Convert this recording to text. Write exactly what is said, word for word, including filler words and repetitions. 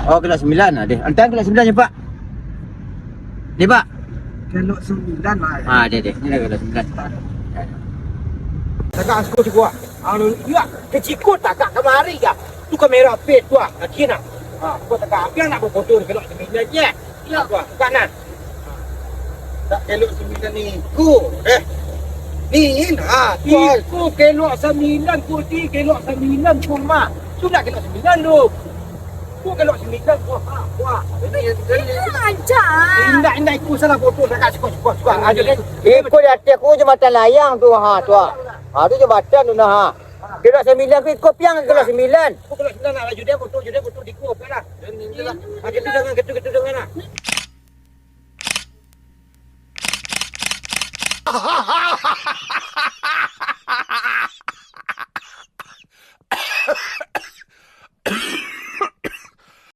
Oh, kelok sambilan lah deh. Antang kelok sambilan je, Pak. Deh, Pak. Kelok sambilan lah. Ah, deh, deh. Ni dah kelok sambilan. Tagak siko siko. Anu, iya, kecikut tagak kamari ya. Tu kamera P tu ah, kaki nak. Ha, kau tagak api nak bafoto kelok sambilan je. Yo. Wah, kanan. Tak kelok sambilan iko. Eh. Ni, ha, tu. Iko kelok sambilan, ko ti kelok sambilan, ko ma. Sudah kelok sambilan tu. Ko kelok sambilan, ko ha, ko ha. Ini yang tadi. Indak, indak, iko salah foto, dah kat siko, siko, siko. Aja deh. Iko di ateh ko jambatan layang tu, ha, tu, ha. Ha, tu jambatan tu nah, ha. Kelok sambilan ko iko piang kelok sambilan. Ko kelok sambilan nak laju deh, foto, laju deh, foto di ko, apa lah. Dan ni je lah. Ha, gitu dengan, gitu, gitu dengan lah.